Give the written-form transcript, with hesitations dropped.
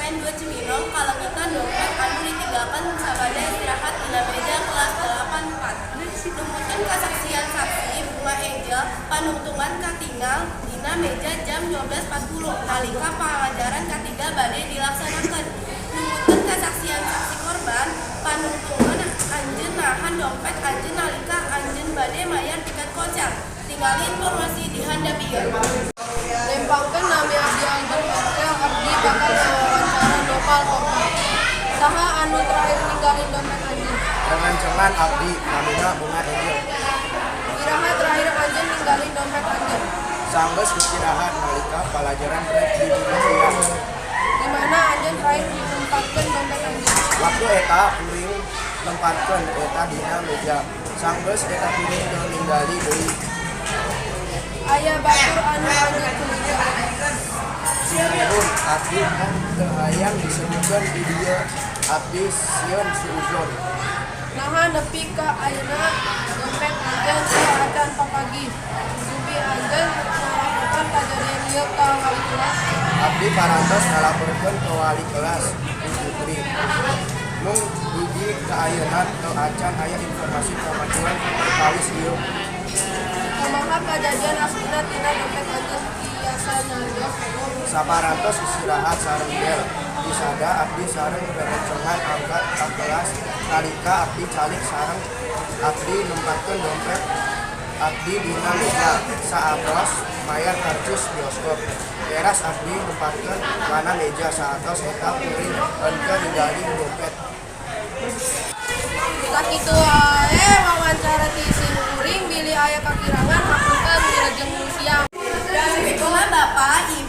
SMPN 2 Cibinong kalengitan dompet anu ditinggalkeun sabada istirahat dina meja kelas 84. Numutkeun kasaksian saksi Bunga Angel, panungtungan katingal dina meja jam 12.40 nalika pangajaran katiga bade dilaksanakeun. Numutkeun kasaksian saksi korban, panungtungan anjeun nahan dompet anjeun nalika anjeun bade mayar tiket konser. Tingali informasi di handap ieu. Nempangkeun nami abdi Albert Marcel, abdi bakal ngawawancara Nopal korban. Saha anu terakhir ninggalin dompet anjeun? Rerencangan abdi, namina Bunga Angel. Iraha terakhir anjeun ninggalin dompet anjeun? Sanggeus istirahat nalika palajaran rek dimulai. Di mana anjeun terakhir nempatkeun dompet anjeun? Waktu eta kuring nempatkeun eta dina meja. Sanggeus eta kuring teu ningali deui. Aya batur anu anjeun curiga? Sumuhun, abdi mung teu hayang disebutkeun di dieu. Abdi sieun suuzon. Naha nepi ka ayeuna dompet anjeun teu acan papanggih? Subi anjeun ngalaporkeun kajadian ieu ka wali kelas? Abdi parantos ngalaporkeun ke wali kelas, Bu Putri. Mung dugi ka ayeuna teu acan aya informasi kemajuan perkawis ieu. Kumaha kajadian aslina tina dompet anjeun, tiasa nyarios? Saparantos istirahat sareng bel disada, abdi sareng rerencangan angkat ka kelas. Nalika abdi calik sareng abdi nempatkeun dompet abdi dina meja saatos mayar karcis bioskop. Teras abdi nempatkeun kana meja, saatos eta kuring henteu ningali dompet. Sakitu wae wawancara ti sim kuring, bilih aya kakirangan hapunten. Wilujeng siang. Kumaha, Bapak, Ibu?